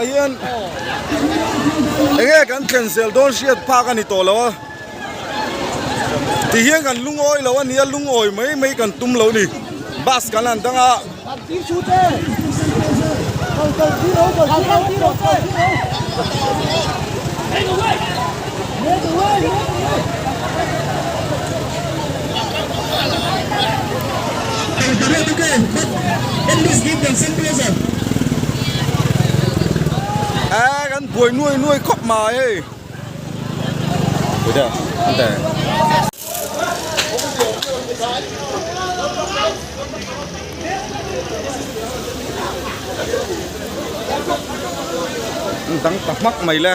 Tunah hian enge kan thlen zel dawn hriat phak a ni tawh lo a. Ti hian kan lungawi lo a nia, lungawi mai mai kan tum lo ni. Bus kan han dang a. Eee kan buai nuai nuai khawp mai hei. Dang ta hmak mai le.